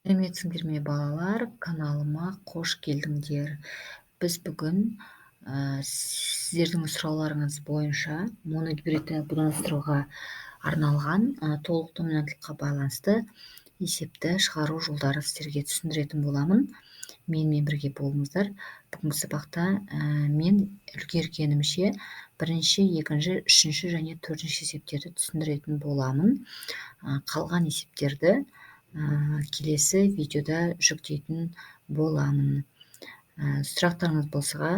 Сәлеметсіңдер ме, балалар? Каналыма қош келдіңдер. Біз бүгін сіздердің сұрауларыңыз бойынша моногибридті будандастыруға арналған толық доминанттылыққа байланысты есепті шығару жолдарын сіздерге түсіндіретін боламын. Менімен бірге болыңыздар. Бүгінгі сабақта мен үлгергенімше бірінші, екінші, үшінші және төртінші есептерді түсіндіретін боламын. Қалған есептерді келесі видеода жүктейтін боламын. Сұрақтарыңыз болса,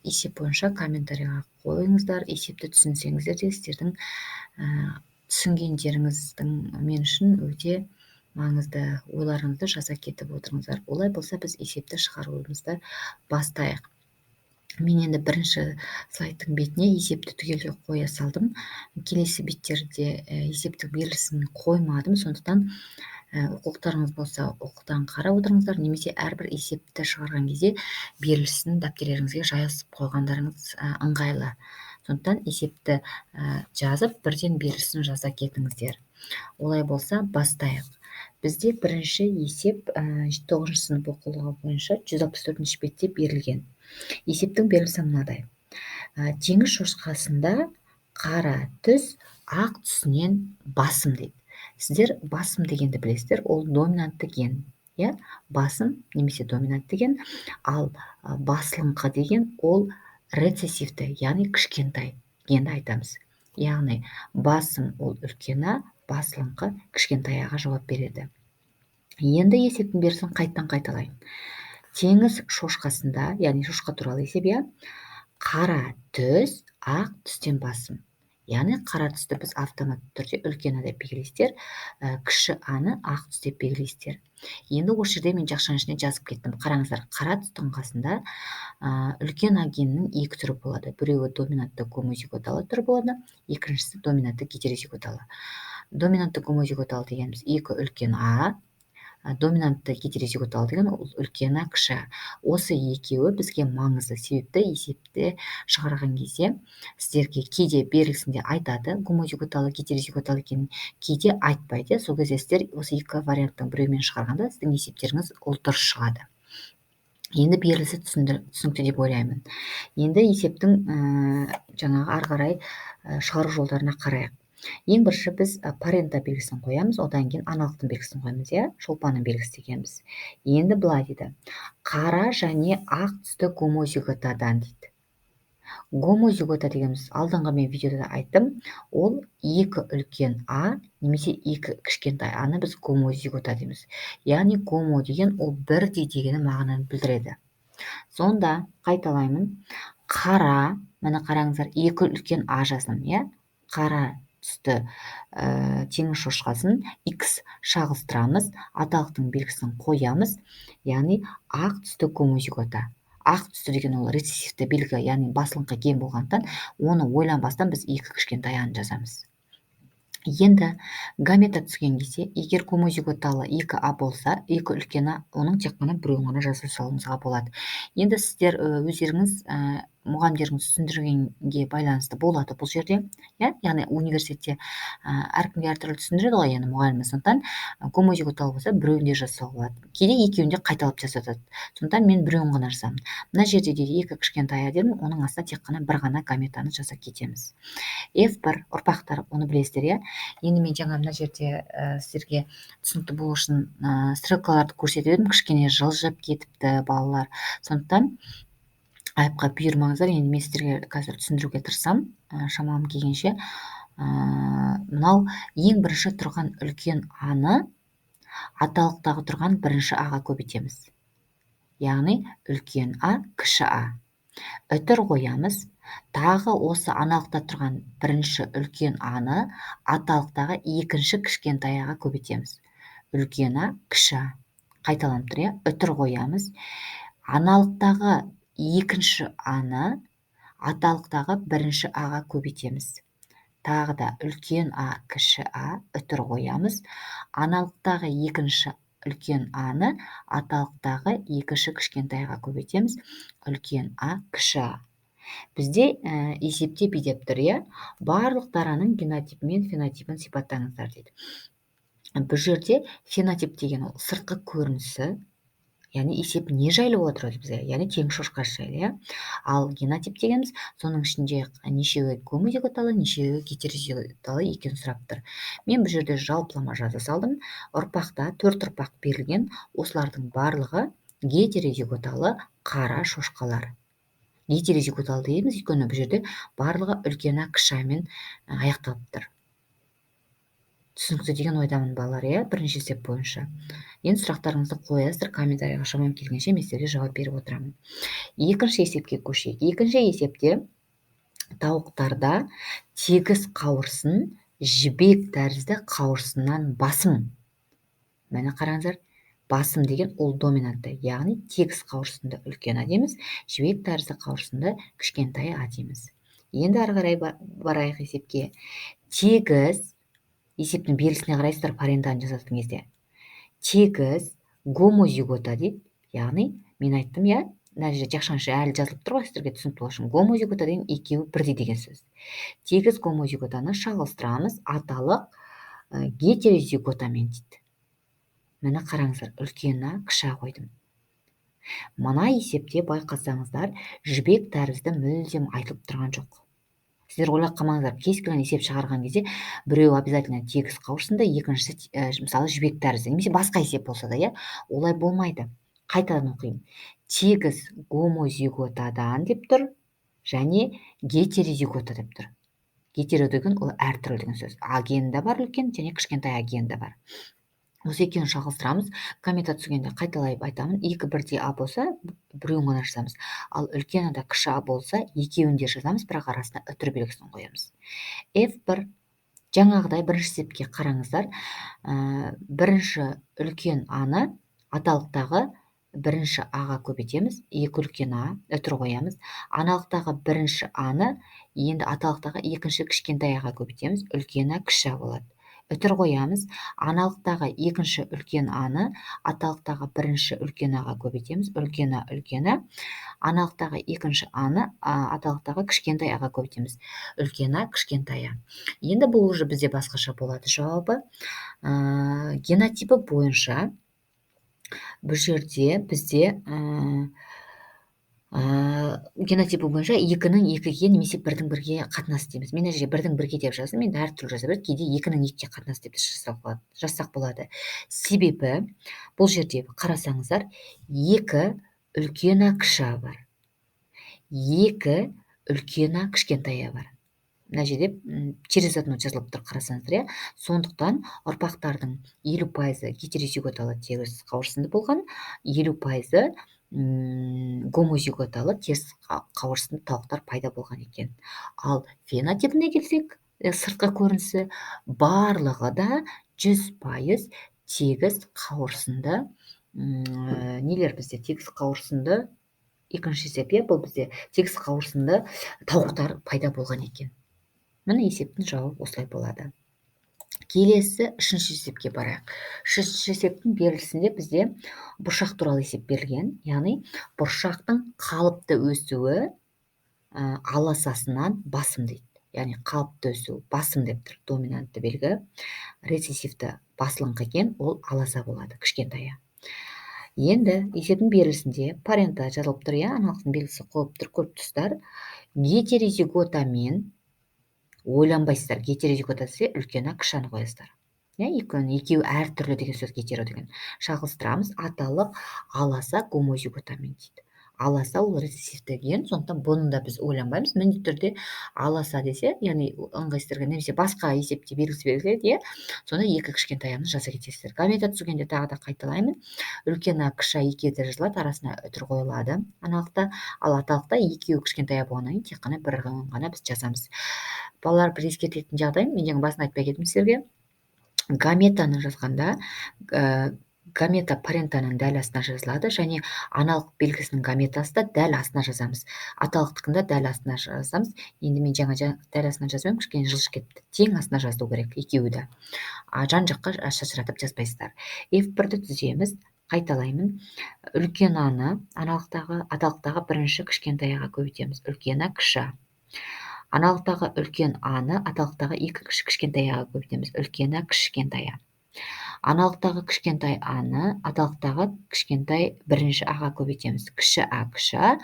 есеп бойынша комментарийға қойыңыздар. Есепті түсінсеңіздер де, сіздердің түсінгендеріңіздің мен үшін өте маңызды, ойларыңызды жаза кетіп отырыңыздар. Олай болса, біз есепті шығаруымызды бастайық. Мен енді бірінші слайдтың бетіне есепті түгелдей қоя салдым. Келесі беттерде есептің берілісін қоймадым, сондықтан оқулықтарыңыз болса, оқулықтан қарап отырыңыздар немесе әрбір есепті шығарған кезде берілісін дәптерлеріңізге жазып қойғандарыңыз ыңғайлы. Сондықтан есепті жазып, бірден берілісін жаза кетіңіздер. Олай болса, бастайық. Бізде бірінші есеп 9 сынып оқулығы бойынша 164 бетте берілген. Есептің берілісі мынадай. Теңіз шошқасында қара түс ақ түсінен басым дейді. Сіздер басым дегенді білесіздер, ол доминантты ген, иә? Басым немесе доминантты ген, ал басылыңқы деген ол рецессивті, яғни кішкентай генді айтамыз. Яғни басым ол үлкен А, басылыңқы кішкентай А-ға жауап береді. Енді есептің берісін қайттан қайталайын. Теңіз шошқасында, яғни шошқа туралы есеп, иә? Қара түс ақ түстен басым. Яғни қара түсті біз автоматты түрде үлкен А деп белгілейсіздер, кіші А-ны ақ түс деп белгілейсіздер. Енді осы жерде мен жақшаның ішіне жазып кеттім. Қараңыздар, қара түстің қасында үлкен А генінің екі түрі болады. Біреуі доминантты гомозиготалы түрі болады, екіншісі доминантты гетерозиготалы. Доминантты гомозиготалы дегеніміз екі үлкен А, доминантты гетерозиготалы деген ол үлкен А, кіші А. Осы екеуі бізге маңызды, себепті есепті шығарған кезде сіздерге кейде берілісінде айтады гомозиготалы, гетерозиготалы екенін, кейде айтпайды. Сол кезде сіздер осы екі варианттың біреуімен шығарғанда сіздің есептеріңіз ол дұрыс шығады. Енді берілісі түсінікті деп ойлаймын. Енді есептің жаңағы ары қарай шығару жолдарына қарайық. Ең бірінші біз парента белгісін қоямыз, одан кейін аналықтың белгісін қоямыз, иә, шолпанның белгісі дегенбіз. Енді былай дейді. Қара және ақ түсті гомозиготадан дейді. Гомозигота дегеніміз, алдыңғы мен видеода да айттым, ол екі үлкен А немесе екі кішкентай А-ны біз гомозигота дейміз. Яғни гомо деген ол бірдей дегені мағынаны білдіреді. Сонда қайталаймын, қара, міне қараңыздар, екі үлкен А жаздым, иә? Қара түсті теңіз шошқасын X шағылыстырамыз, аталықтың белгісін қоямыз, яғни ақ түсті гомозигота. Ақ түсті деген ол рецессивті белгі, яғни басылыңқы ген болғандықтан, оны ойланбастан біз екі кішкентай А-ны жазамыз. Енді гамета түскен кезде, егер гомозиготалы екі А болса, екі үлкен А, оның тек қана біреуін ғана жаза салуыңызға болады. Енді сіздер өздеріңіз мұғалімдеріңіз түсіндіргенге байланысты болады бұл жерде, иә? Яғни университетте әркімге әртүрлі түсіндіреді ғой енді мұғалімі. Сондықтан гомозиготалы болса, біреуін де жазса болады. Кейде екеуін де қайталап жазады. Сондықтан мен біреуін ғана жазамын. Мына жерде де екі кішкентай А дедім, оның астына тек қана бір ғана гаметаны жаза кетеміз. F бір ұрпақтар, оны білесіздер, иә? Енді мен жаңа мына жерде сіздерге түсінікті болу үшін стрелкаларды көрсетіп едім, кішкене жылжып кетіпті балалар. Сондықтан айыпқа бұйырмаңыздар. Енді мен сіздерге қазір түсіндіруге тырысамын, шамам келгенше. Мынау ең бірінші тұрған үлкен А-ны аталықтағы тұрған бірінші А-ға көбейтеміз. Яғни үлкен А, кіші А. Үтір қоямыз. Тағы осы аналықта тұрған бірінші үлкен А-ны аталықтағы екінші кішкентай А-ға көбейтеміз. Үлкен А, кіші А. Қайталанып тұр, иә? Үтір қоямыз. Аналықтағы екінші А-ны аталықтағы бірінші А-ға көбейтеміз. Тағы да үлкен А, кіші А, үтір қоямыз. Аналықтағы екінші үлкен А-ны аталықтағы екінші кішкентайға көбейтеміз. Үлкен А, кіші А. Бізде есепте бүй деп тұр, иә? Барлық дараның генотипі мен фенотипін сипаттаңыздар дейді. Бұл жерде фенотип деген ол сыртқы көрінісі, яғни есеп не жайлы болып отыр бізге, яғни теңіз шошқасы жайлы, иә. Ал генотип дегеніміз соның ішінде нешеуі гомозиготалы, нешеуі гетерозиготалы екенін сұрап тұр. Мен бұл жерде жалпылама жаза салдым. Ұрпақта 4 ұрпақ берілген, осылардың барлығы гетерозиготалы қара шошқалар. Гетерозиготалы дейміз, өйткені бұл жерде барлығы үлкен А кіші А-мен аяқталып тұр. Түсінікті деген ойдамын балалар, иә, бірінші есеп бойынша. Енді сұрақтарыңызды қоясыздар, комментарийға шамам келгенше мен сіздерге жауап беріп отырамын. Екінші есепке көшейік. Екінші есепте тауықтарда тегіс қауырсын жібек тәрізді қауырсыннан басым. Міне қараңыздар, басым деген ол доминантты, яғни тегіс қауырсынды үлкен А дейміз, жібек тәрізді қауырсынды кішкентай А дейміз. Енді ары қарай барайық есепке. Тегіс, есептің белгісіне қарайсыздар парентаны жазатын кезде. Тегіс гомозигота дейді, яғни мен айттым, иә, мына жерде жақшаның әлі жазылып тұр ғой, сіздерге түсінікті болу үшін. Гомозигота деген екеуі бірдей деген сөз. Тегіс гомозиготаны шағылыстырамыз аталық гетерозиготамен дейді. Міне қараңыздар, үлкен А кіші А қойдым. Мына есепте байқасаңыздар, жібек тәрізді мүлдем айтылып тұрған жоқ. Сіздер ойлап қалмаңыздар, кез келген есеп шығарған кезде біреуі обязательно тегіс қауырсында, екіншісі, мысалы, жібек тәрізді немесе басқа есеп болса да, иә, олай болмайды. Қайтадан оқимын. Тегіс гомозиготадан деп тұр және гетерозигота деп тұр. Гетеро деген ол әртүрлі деген сөз. А гені де бар үлкен және кішкентай А гені де бар. Осы екеуін шағылыстырамыз. Гамета түзгенде қайталап айтамын, екі бірдей А болса, біреуін ғана жазамыз. Ал үлкен А да кіші А болса, екеуін де жазамыз, бірақ арасына үтір белгісін қоямыз. F1 жаңағыдай бірінші есепке қараңыздар. Бірінші үлкен А-ны аталықтағы бірінші А-ға көбейтеміз, екі үлкен А үтір қоямыз. Аналықтағы бірінші А-ны енді аталықтағы екінші кішкентай А-ға көбейтеміз, үлкен А кіші А болады. Үтір қоямыз. Аналықтағы екінші үлкен А-ны аталықтағы бірінші үлкен А-ға көбейтеміз, үлкен А үлкен А. Аналықтағы екінші А-ны аталықтағы кішкентай А-ға көбейтеміз, үлкен А кішкентай А. Енді бұл уже бізде басқаша болады жауабы. Генотипі бойынша бұл жерде бізде генотипі бойынша екінің екіге немесе бірдің бірге қатынасы дейміз. Мен мына жерге бірдің бірге деп жаздым, енді әртүрлі жаза береді. Кейде екінің екіге қатынасы деп те жазсақ болады. Себебі бұл жерде қарасаңыздар, екі үлкен А кіші А бар, екі үлкен А кішкентай А бар. Мына жерде через одну жазылып тұр, қарасаңыздар, иә. Сондықтан ұрпақтардың 50% гетерозиготалы теріс қауырсынды болған, 50% гомозиготалы теріс қауырсынды тауықтар пайда болған екен. Ал фенотипіне келсек, сыртқы көрінісі барлығы да 100% тегіс қауырсынды, нелер бізде тегіс қауырсынды, екінші есеп, иә, бұл бізде тегіс қауырсынды тауықтар пайда болған екен. Міне есептің жауабы осылай болады. Келесі үшінші есепке барайық. Үшінші есептің берілісінде бізде бұршақ туралы есеп берілген, яғни бұршақтың қалыпты өсуі аласасынан басым дейді. Яғни қалыпты өсу басым деп тұр, доминантты белгі, рецессивті басылыңқы екен, ол аласа болады, кішкентайы. Енді есептің берілісінде парента жазылып тұр, иә, аналықтың белгісі қойып тұр, көріп тұрсыздар. Гетерозиготамен ойланбайсыздар, гетерозигота десе үлкен А кіші А-ны қоясыздар. Иә, екеуі әртүрлі деген сөз гетеро деген. Шағылыстырамыз, аталық аласа гомозиготамен дейді. Аласа ол рецессивті ген, сондықтан бұны да біз ойланбаймыз. Міндетті түрде аласа десе, яғни ыңғайсыздарға немесе басқа есепте белгісі беріледі, иә, сонда екі кішкентай А-ны жаза кетесіздер. Гамета түзгенде тағы да қайталаймын. Үлкен А кіші А екеуі де жазылады, арасына үтір қойылады аналықта. Ал аталықта екеуі кішкентай А болғаннан кейін тек қана бір ғана біз жазамыз. Балалар, бір ескертетін жағдай, мен жаңа басында айтпай кеттім сіздерге. Гаметаны жазғанда, гамета парентаның дәл астына жазылады және аналық белгісінің гаметасы да дәл астына жазамыз. Аталықтікін де дәл астына жазамыз. Енді мен жаңа дәл астына жазбаймын, кішкене жылжып кетті. Тең астына жазылу керек екеуі де. Жан жаққа шашыратып жазбайсыздар. F бірді түземіз, қайталаймын. Үлкен А-ны аналықтағы, аталықтағы бірінші кішкентай А-ға көбейтеміз. Үлкен А кіші А. Аналықтағы үлкен А-ны аталықтағы екі кішкентай А-ға көбейтеміз. Үлкен А кішкентай А. Аналықтағы кішкентай аны аталықтағы кішкентай бірінші аға көбейтеміз. Кіші а, кіші а.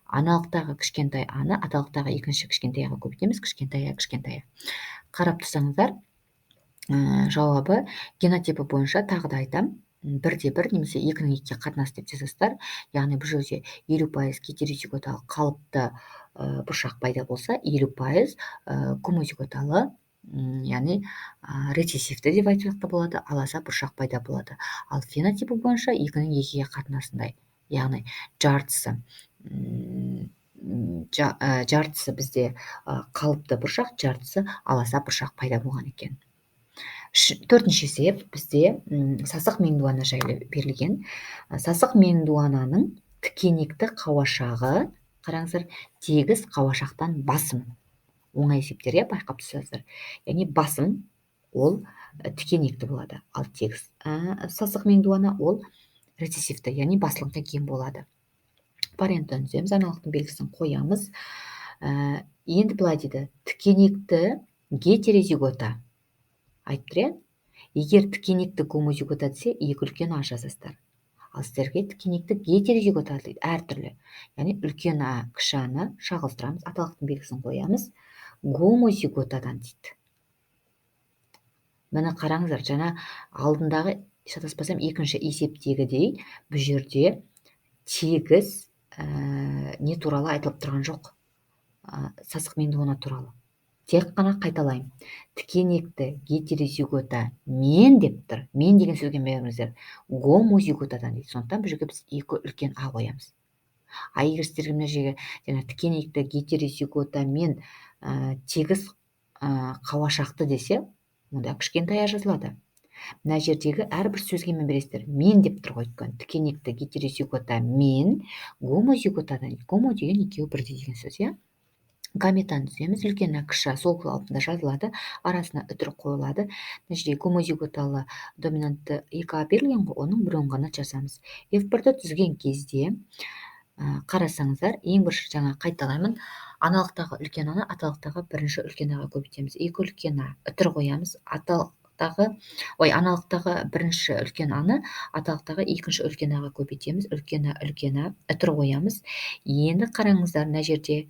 Аналықтағы кішкентай аны аталықтағы екінші кішкентай аға көбейтеміз. Кішкентай а, кішкентай а. Қарап тұрсаңыздар, жауабы генотипі бойынша тағы да айтам, 1:1 немесе 2-2 қатынас деп жазасыздар. Яғни бұл жерде 50% гетерозиготалы қалыпты бұршақ пайда болса, 50% гомозиготалы, яғни рецессивті деп айтсақ та болады, аласа бұршақ пайда болады. Ал фенотипі бойынша 2-2 қатынасындай, яғни жартысы бізде қалыпты бұршақ, жартысы аласа бұршақ пайда болған екен. Төртінші есеп бізде сасық меңдуана жайлы берілген. Сасық меңдуананың тікенекті қауашағы, қараңыздар, тегіс қауашақтан басым. Оңай есептер, иә, байқап тұрсыздар. Яғни басым ол тікенекті болады, ал тегіс сасық меңдуана ол рецессивті, яғни басылыңқы ген болады. Парентін түземіз, аналықтың белгісін қоямыз. Енді былай дейді, тікенекті гетерозигота айтып тұр, иә? Егер тікенекті гомозигота десе, 2 үлкен А жазасыздар. Ал сіздерге тікенекті гетерозигота дейді, әртүрлі. Яғни үлкен А, кіші А-ны шағылыстырамыз, аталықтың белгісін қоямыз. Гомозиготадан дейді. Міне қараңыздар, жаңа алдындағы, шатаспасам, екінші есептегідей бұл жерде тегіс не туралы айтылып тұрған жоқ. Сасық меңдуана туралы. Тек қана қайталаймын. Тікенекті гетерозигота мен деп тұр. Мен деген сөзге беріңіздер. Гомозиготадан дейді. Сондықтан бұл жерге біз 2 үлкен А қоямыз. А егер сіздерге мына жерге жаңа тікенекті гетерозигота мен тегіс қауашақты десе, онда кішкентай А жазылады. Мына жердегі әрбір сөзге мен бересіздер. Мен деп тұр ғой, өйткені тікенекті гетерозигота мен гомозиготадан. Гомо деген екеуі бірдей деген сөз, иә? Гаметаны түземіз, үлкен А, кіші А сол қалпында жазылады, арасына үтір қойылады. Мына жерде гомозиготалы доминантты 2 А берілген ғой, оның біреуін ғана жазамыз. F1-ді түзген кезде қарасаңыздар, ең бірінші жаңа қайталаймын, аналықтағы үлкен аны аталықтағы бірінші үлкен аға көбейтеміз. 2 үлкен А үтір қоямыз, аналықтағы бірінші үлкен аны аталықтағы екінші үлкен аға көбейтеміз. Үлкен А, үлкен А үтір қоямыз. Енді қараңыздар, мына жерде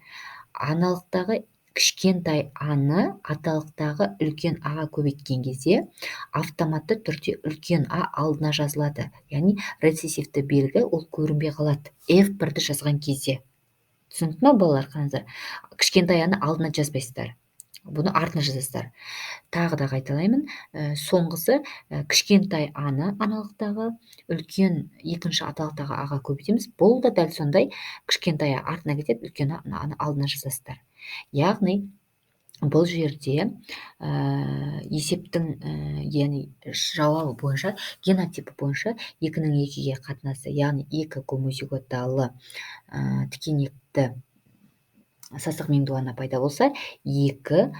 аналықтағы кішкентай аны аталықтағы үлкен аға көбейткен кезде автоматты түрде үлкен А алдына жазылады. Яғни рецессивті белгі ол көрінбей қалады F1-ді жазған кезде. Түсінікті ма, балалар? Қараңыздар, кішкентай аны алдына жазбайсыздар, бұны артына жазасыздар. Тағы да қайталаймын, соңғысы кішкентай аны аналықтағы үлкен екінші аталықтағы аға көбейтеміз. Бұл да дәл сондай, кішкентай а артына кетеді, үлкен аны алдына жазасыздар. Яғни бұл жерде есептің яғни жауабы бойынша, генотипі бойынша 2-2 қатынасы, яғни 2 гомозиготалы тікенекті сасық меңдуана пайда болса, 2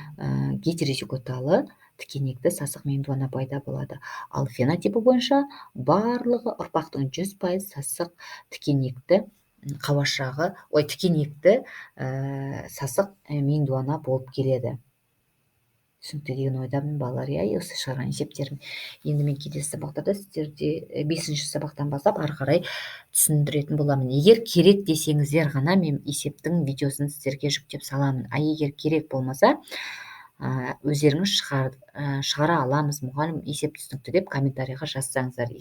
гетерозиготалы тікенекті сасық меңдуана пайда болады. Ал фенотипі бойынша барлығы ұрпақтың 100% сасық тікенекті қауашағы, тікенекті сасық меңдуана болып келеді. Түсінікті деген ойдамын, балалар, иә, осы шығарған есептерім. Енді мен келесі сабақтарда сіздерде 5-ші сабақтан бастап ары қарай түсіндіретін боламын. Егер керек десеңіздер ғана мен есептің видеосын сіздерге жүктеп саламын. А егер керек болмаса, өздеріңіз шығара аламыз, мұғалім есеп түсінікті деп комментарийға жазсаңыздар.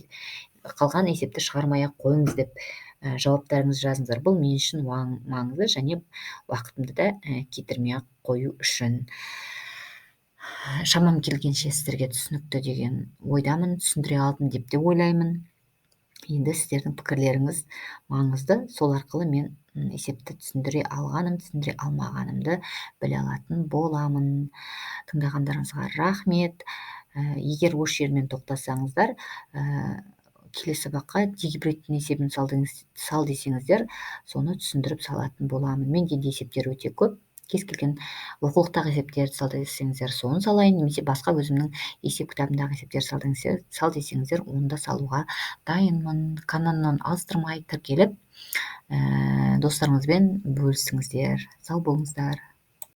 Қалған есепті шығармай ақ қойыңыз деп жауаптарыңызды жазыңыздар. Бұл мен үшін маңызды және уақытымды да кетірмей ақ қою үшін. Шамам келгенше сіздерге түсінікті деген ойдамын, түсіндіре алдым деп те ойлаймын. Енді сіздердің пікірлеріңіз маңызды. Сол арқылы мен есепті түсіндіре алғаным, түсіндіре алмағанымды біле алатын боламын. Тыңдағандарыңызға рахмет. Егер осы жермен тоқтасаңыздар, келесі сабаққа дигибридтің есебін сал десеңіздер, соны түсіндіріп салатын боламын. Менде де есептер өте көп. Кез келген оқулықтағы есептерді сал десеңіздер, соны салайын, немесе басқа өзімнің есеп кітабымдағы есептерді сал десеңіздер, оны да салуға дайынмын. Каналымнан алыстырмай тіркеліп, достарыңызбен бөлісіңіздер. Сау болыңыздар.